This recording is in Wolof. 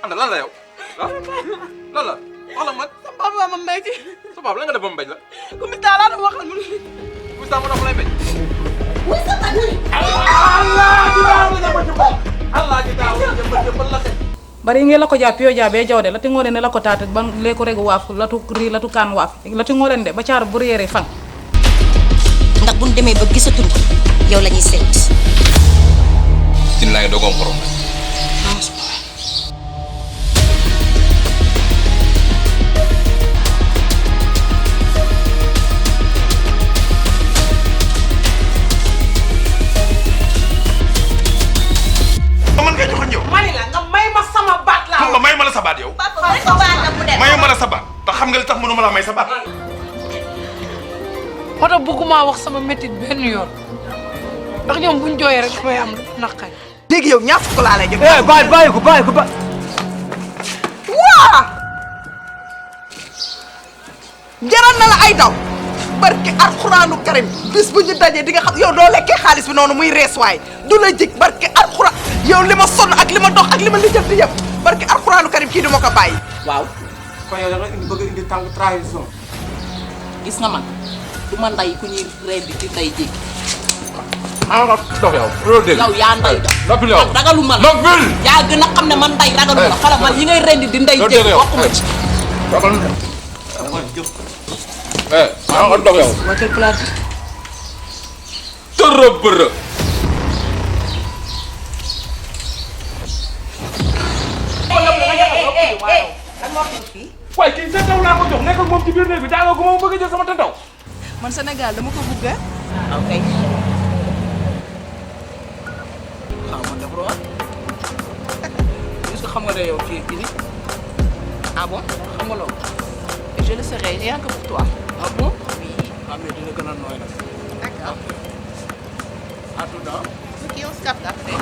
anda lan la yow ah lan la wax la man sa papa ma mbéy ci sa papa la nga def ba mu bañ la ku mi taalaat waxal mu ku sa mo lay bañ wuy sa ba ni Allah di daw jëmbal la bari nge la ko japp yo jabe jawde la tingore ne la ko tata ban le ko rego waf la tu ri la tu kan waf la tingore de ba ciar bu rere fan ndax buñ démé ba gisatul ko yow lañuy sét tin la nga dogon borom may ma la sabaat yow may ma la sabaat te xam nga li tax mënuma la may sabaat xoto bëgguma wax sama métit benn yoon ndax ñoom buñ jooyee rek dafay am naqari léegi yow ñaar fukk laa lay jox bàyyi ko waa jaral na la ay daw barke alxuraanu karim bis bu ñu dajee di nga xam yow doo lekkee xaalis bi noonu muy rees waay du la jig barke alxuraan yow li ma sonn ak li ma dox ak li ma lijjanti yëpp barke alxuraanu karim kii du ma ko bàyyi. waaw kon yow da nga bëgg indi tànk trahison. gis nga man du ma nday ku ñuy rendi di nday jéggi. nga dox yow loolu dégg yow yaa nday dox. noppi yow man ragalu ma la. noppil yaa gën a xam ne man nday ragalu ma la xoolal man yi ngay rendi di nday jéggi bokkuma ci. nga dox yow wàccal place bi. tërë bërë waaye kii sa taw laa ko jox nekk ak moom ci biir néeg bi daa nga ko moom bëgg a jël sama tantaw man Sénégal dama ko bugg ok. xaw ma def roon. est-ce que xam nga ne yow fii kii nii. ah bon xam nga loolu. et je le serai rien que pour toi. ah bon. oui. ah mais dina gën a nooy nag. d'accord à tout dans. ok on se capte après